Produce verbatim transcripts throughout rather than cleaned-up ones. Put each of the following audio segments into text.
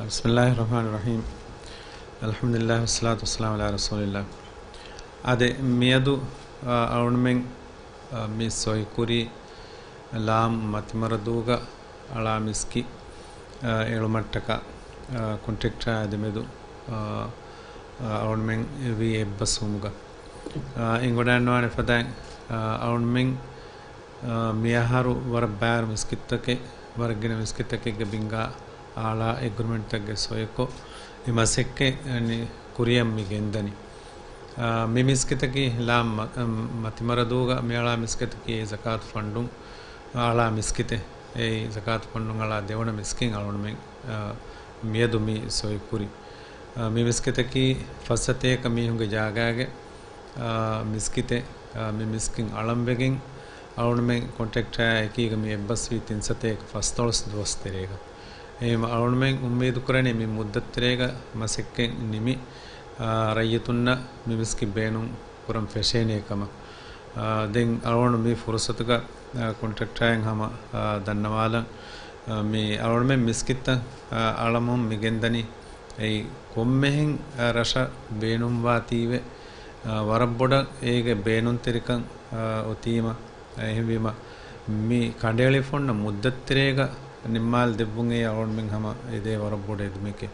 بسم الله الرحمن الرحيم. الحمد لله والصلاة والسلام على رسول الله. އާދެ، މިއަދު، އާ، އަޅުންމެން، އާ، މި ސޮއިކުރީ ލާމް މަތިމަރަދޫގަ އަޅާ މިސްކިތް، އާ، އެޅުމަށްޓަކާ، އާ، ކޮންޓްރެކްޓަރާ ދެމެދު، އާ، އާ، އަޅުންމެން ވީ އެއްބަސްވުމުގަ. އާ، އިނގޮޑާންވާނެ ފަދައިން، އާ، އަޅުންމެން، އާ، މިއަހަރު ވަރަށް ބާރު މިސްކިތްތަކެއް، ވަރަށް ގިނަ މިސްކިތްތަކެއްގެ ބިންގާ އާޅާ އެގްރިމެންޓްތަކުގެ ސޮއެކޮށް، މި މަސައްކަތް ކުރިއަށް މި ގެންދަނީ. އާ، މި މިސްކިތަކީ ލާމް މަ-، މަތިމަރަދޫގަ މިއަޅާ މިސްކިތަކީ ޒަކާތު ފަންޑުން އަޅާ މިސްކިތެއް. އެއީ ޒަކާތު ފަންޑުން އަޅާ ދެވަނަ މިސްކިތް އަޅުންމެން، އާ، މިއަދު މި ސޮއިކުރީ. އާ، މި މިސްކިތަކީ ފައްސަތޭކަ މީހުންގެ ޖާގާގެ، އާ، މިސްކިތެއް. އާ، މި މިސްކިތް އަޅަންވެގެން އަޅުންމެން ކޮންޓްރެކްޓަރާ އެކީގަ މި އެއްބަސްވީ ތިން ސަތޭކަ ފަސްދޮޅަސް ދުވަސް ތެރޭގަ. އެހެންވީމަ އަޅުންމެން އުއްމީދު ކުރަނީ މި މުއްދަތު ތެރޭގަ މަސައްކަތް ނިމި، އާ، ރައްޔިތުންނަށް މި މިސްކިތް ބޭނުން ކުރަން ފެށޭނޭ ކަމަށް. އާ، ދެން އަޅުގަނޑު މި ފުރުސަތުގަ، އާ، ކޮންޓްރެކްޓަރާއިން ހަމަ، އާ، ދަންނަވާލަން. އާ، މި އަޅުގަނޑުމެން މިސްކިތްތައް، އާ، އަޅަމުން މި ގެންދަނީ އެއީ ކޮންމެހެން، އާ، ރަށަށް ބޭނުންވާތީވެ، އާ، ވަރަށް ބޮޑަށް އޭގެ ބޭނުންތެރިކަން، އާ، އޮތީމަ. އެހެންވީމަ، މި ކަނޑައެޅިފަ އޮންނަ މުއްދަތު ތެރޭގަ ނިންމާލަދެއްވުން އެއީ އަޅުގަނޑުމެން ހަމަ އެދޭ ވަރަށް ބޮޑު އެދުމެކޭ.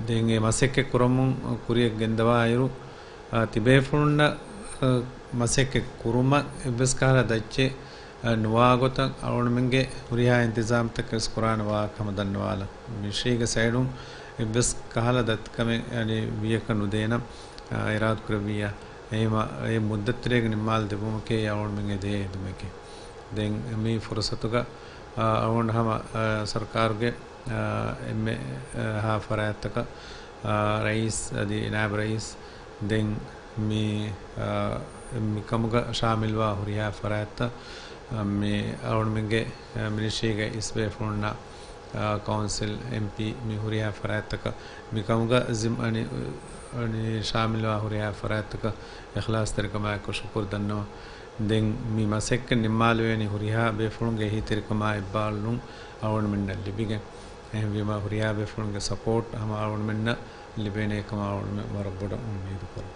ދެން އެ މަސައްކަތް ކުރަމުން ކުރިއަށް ގެންދަވާއިރު، އާ، ތިބޭފުޅުންނަށް، އާ، މަސައްކަތް ކުރުމަށް އެއްވެސް ކަހަލަ ދައްޗެއް، އާ، ނުވާގޮތަށް އަޅުގަނޑުމެންގެ ހުރިހާ އިންތިޒާމްތަކެއް ވެސް ކުރާނެ ވާހަކަ ހަމަ ދަންނަވާލަން. މިނިސްޓްރީގެ ސައިޑުން އެއްވެސް ކަހަލަ ދަތިކަމެއް، އަނެއް، ވިޔަކަށް ނުދޭނަން، އާ، އިރާދަކުރެއްވިއްޔާ. އެހެންވީމަ، އެ މުއްދަތު ތެރޭގަ ނިންމާލަދެއްވުމަކީ އަޅުގަނޑުމެން އެދޭ އެދުމެކޭ. ދެން މި ފުރުސަތުގަ، އާ، އަޅުގަނޑު ހަމަ، އާ، ސަރުކާރުގެ، އާ، އެންމެ، އާ، ހާ ފަރާތްތަކަށް، އާ، ރައީސް އަދި ނާއިބު ރައީސް ދެން މި، އާ، މިކަމުގަ ޝާމިލްވާ ހުރިހާ ފަރާތްތައް، އާ، މި އަޅުގަނޑުމެންގެ، އާ، މިނިސްޓްރީގެ އިސް ބޭފުޅުންނަށް، އާ، ކައުންސިލް، އެމްޕީ، މި ހުރިހާ ފަރާތްތަކަށް މިކަމުގަ ޒިން-، އަނި، އަނި ޝާމިލްވާ ހުރިހާ ފަރާތްތަކަށް އިޚްލާޞްތެރިކަމާއެކު ޝުކުރު ދަންނަވަން. ދެން މި މަސައްކަތް ނިންމާލެވޭނީ ހުރިހާ ބޭފުޅުންގެ އެހީތެރިކަމާ އެއްބާރުލުން އަޅުގަނޑުމެންނަށް ލިބިގެން. އެހެންވީމަ ހުރިހާ ބޭފުޅުންގެ ސަޕޯޓް ހަމަ އަޅުގަނޑުމެންނަށް ލިބޭނޭ ކަމަށް އަޅުގަނޑުމެން ވަރަށް ބޮޑަށް އުއްމީދު ކުރަން.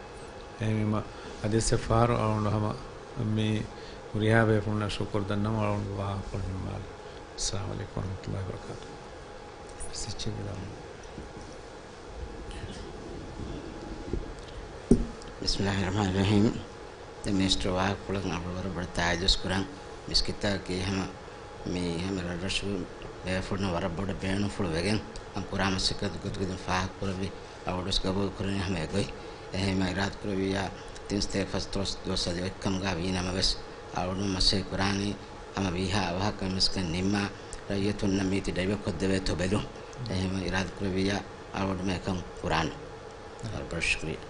އެހެންވީމަ އަދިވެސް އެއްފަހަރު އަޅުގަނޑު ހަމަ މި ހުރިހާ ބޭފުޅުންނަށް ޝުކުރު ދަންނަވަން. އަޅުގަނޑު ވާހަކަކޮޅު ނިންމާލަން. އައްސަލާމު ޢަލައިކުމް ވަރަޙްމަތުﷲި ވަބަރަކާތުހު. އެސްއެޗްއޭގެ ދާން. بسم الله الرحمن الرحيم. ދެ މިނިސްޓަރ ވާހަކަކޮޅަށް އަޅުގަނޑު ވަރަށް ބޮޑަށް ތާއީދުވެސް ކުރަން. މިސްކިތަކީ ހަމަ މި ހަމަ ރަށްރަށުގެ ބޭފުޅުންނަށް ވަރަށް ބޮޑަށް ބޭނުންފުޅު ވެގެން ހަމަ ކުރާ މަސައްކަތް ގޮތުގަ ދެން ފާހަގަކުރެއްވި އަޅުގަނޑުވެސް ގަބޫލު ކުރަނީ ހަމަ އެގޮތް. އެހެންވީމަ އިރާދަކުރެއްވިއްޔާ ތިން ސަތޭކަ ފަސްދޮޅަސް ދުވަސް އަދި އޮތްކަމުގަ ވީނަމަވެސް އަޅުގަނޑު މަސައްކަތް ކުރާނީ ހަމަ ވީހާ އަވަހަކަށް މިސްކިތް ނިންމާ ރައްޔިތުންނަށް މީތި ޑައިވަރޓް ކޮށްދެވޭތޯ ބެލުން. އެހެންވީމަ އިރާދަކުރެއްވިއްޔާ އަޅުގަނޑުމެން އެކަން ކުރާނަން. ވަރަށް ބޮޑަށް ޝުކުރިއްޔާ.